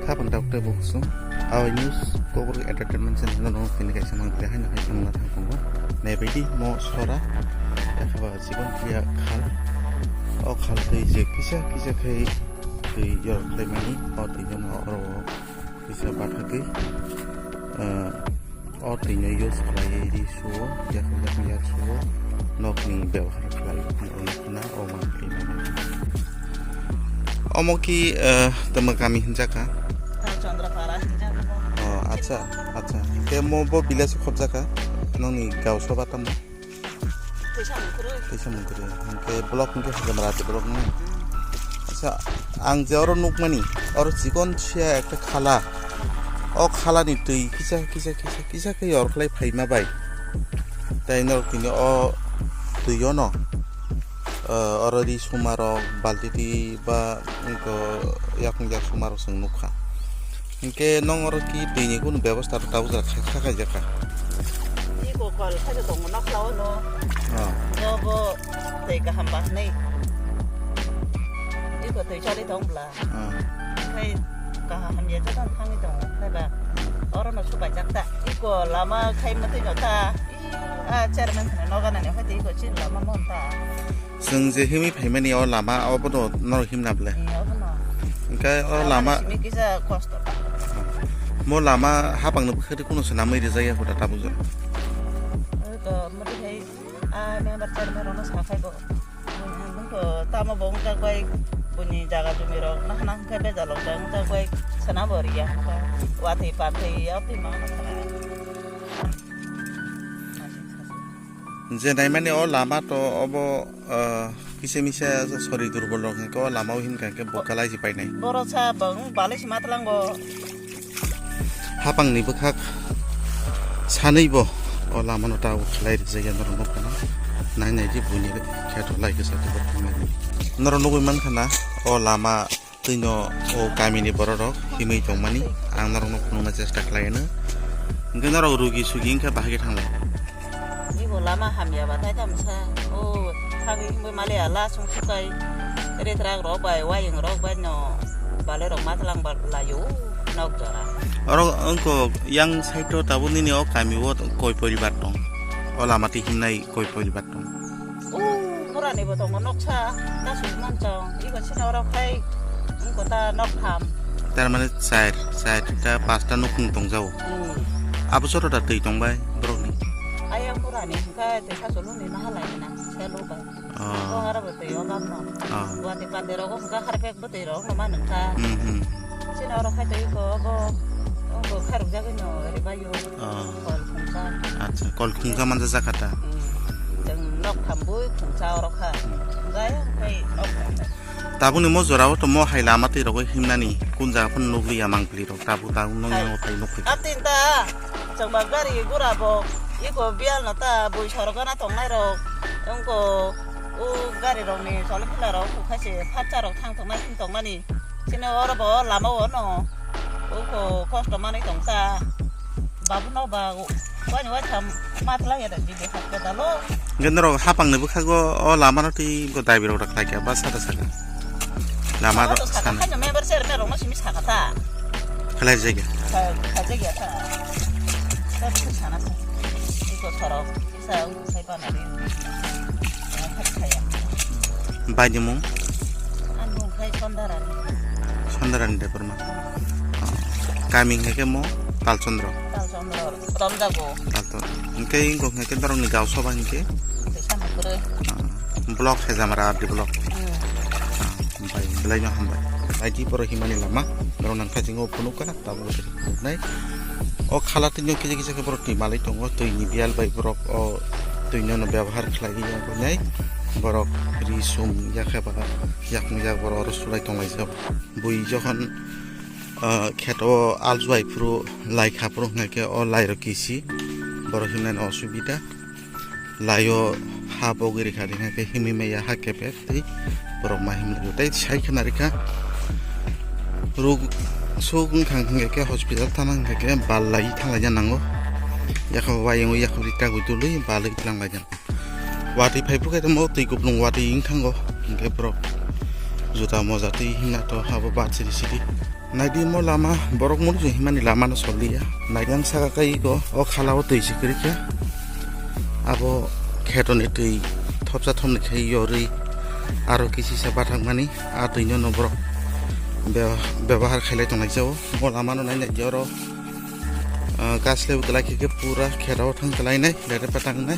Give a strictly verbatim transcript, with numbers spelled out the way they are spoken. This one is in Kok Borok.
Tabang tabuk tei bo kusung. Awi news Kokborok entertainment channel no tini kaisa mang tei haino hai tongna thang tongo. Naibaidi mo sora. Yakhaba chikon kiya khal. O khal twi je kisa kisa khai twi yor khlaimani. O twi no oro kisa bathagwi. O twi no use khlaiwi ri suo, yak yak yak suo, nokni bebohar khlai o khna o mang khe mano. Omo ki tama kami hinjaka? Chandrapara hinjaka. Oh, acha, acha. Ke mo bo village khobjaka? Nokni gao soba tamo? Teisa mungkuru. Teisa mungkuru. Hingke block hingke Hagamara block ni. Acha, ang je oro nukmani, oro chikon sia ekta khala. O khala ni twi kisa, kisa, kisa, kisa khe yor khlai phaima bai. Tai norok tini o twi o no, eh, oro ri suma rok, balti twi ba wngkha yakung yak suma rok chwng nukha. Hingke nong oro ki twi ni kunu bebosta rok tabuk jora kha, kha, khaijak kha. Iko kol khaijak tongo nokla o no. Ah. Jobo twi kaham baknai. Iko twi choli tong bla. Ah. Khai kaham ya jadon thangwi tongo. Khai ba oro no subai jak ta. Iko lama khai matwi no ta. Ah, chairman khana noga nani khai iko chin lama mon ta. Chwng je himwi phaimani o lama, obono norok himna ble? Eh, obono. Hingke o lama simi kisa kosto. Mo lama hapang no bwkhak de kuno se namwi rijak ya kota tabuk jora. Oi ko, mudi hai, ah, member chairman rokno sakhai ko. Bung ko tamo bo wngjak bai, buni jaga jumi rok nahana hingke bejal wngjak bai, sana bo riya hingke. Watwi patwi, yatwi ma hingke. Je naimani o lama to obo, ah, kisa misa sori durbol rok hingke o lama o himkha hingke bo kalai si painai. Borok sa bang balai si matlango. Hapang ni bwkhak sanwi bo o lama no ta khlai rijak ya norok nukha na. Nai nai di buini kheto lai kisa tongmani. Norok nugwi mankha na o lama Twino o kamini bororok himwi tongmani ang norokno phunukna chesta khlaino. Hwnkhe norok rugi sugi wngkha bahai khe thanglai. Ibo lama hamya bathai tamsa o thagwi himwi maliya la sung sukai ritrak rok bai wayung rok bai no balai rok matlang laio nok jora. Oro wngkha yang side o tabuk nini o kami o koi poribar tong, o lama twi himnai koi poribar tong. O murani bo tongo noksa ta sui manchong ibo sini oro khai wngkha ta nok tham. Tar mane char, char ta pasta nukhung tongjago. Hmm. Abo joto da twi tongbai borokni. Ayang murani hwnkha twi sasuluni nahalai na selo bai. Oh. Oro bo twi o bak no. Oh. Guwahati pande rogo hwnkha harpek bwtwi rok no ma nungkha. Hmm, hmm. Chini oro khai twi ko bo, bo khairok jagwi no ri baio. Oh. Kol khungsa. Acha, kol khungsa manjak jakha ta. Hmm. Chwng nok thambwi khungsa oro kha. Hmm. Jaya khai nok thambwi. Tabukni mo jorao to mo hai lama twi rogwi himnani kun jaga phano nukliya mangpili rok tabuk tabuk nokni hai. Yango phai nukphi. Atin ta chwngba gari gura bo iko bial no ta bui sorok gana tongnai rok wngko. O gari rokni choli phila rok khaise phatsa rok thang tongmani thang tongmani. Chini oro bo lama o no o ko kosto manwi tong ta. Babu no ba wani wai tham matla ya da jibe hakka dalo. Hwnkhe norok hapang ni bwkhago o lama no twi bo daibi rok da khlai kha ba saka saka. Lama rok sana. Khaino member chairman rok no simi saka ta. Khlai jagya. Khlai jagya ta. Ta bwkha sana sa. Iko sorok. Sa, sai panari. Khat khaya. Bai ni mung? Ang mung khai Sondarani. Sondarani Debbarma. Ah. Kami hingke mo Talchondro. Talchondro. Romjago. Talchondro. Hingke ingko hingke dorong ni gao soba hingke? Tesa mukure. Ah. Block Hejamara R D block. Hmm. Ah, bai, belai no hambai. Bai di poro himani lama. Dorong nang kajingo phunukha. Tabuk nai. O khala twi no kisa kisa khe borok twi malai tongo, twi ni biyal bai borok o twi no byabohar khlai ya nai. Borok ri sum ya khe ba yakung yak borok oro sulai tong lai jak. Bui jokhon, ah, kheto o aljuai phuru lai kha phuru hwnkhe o lai rok kisi borok himnai no osubida. Laio ha bogwi rikha rikha khe himwi maya ha kepek tei borok ma himlaio tei sai khna rikha. Ruk suk wngkha hingkhe khe hospital thana hingkhe khe bal lai thanglai ya nango. Yakho wayung yakho ri tagwi tului balwi tlanglai ya. Watwi phai phukhe tamo twi kuplung watwi wng thango hingkhe borok juta moja twi himna to habo bat siri siri. Naidi mo lama, borok muli je himani lama no soliya. Naidi ang saka kai go, o khala o twi se kwrwi khe. Abo kheto ni twi thopsa thomni khe yorwi aro kisi sa bathang mani, a twi no no borok be-, bebahar khailai tonglai jao. Mo lama no nai nai oro, ah, gas lebu kwlai khe khe pura kheto o thang kwlai nai, lere patang nai.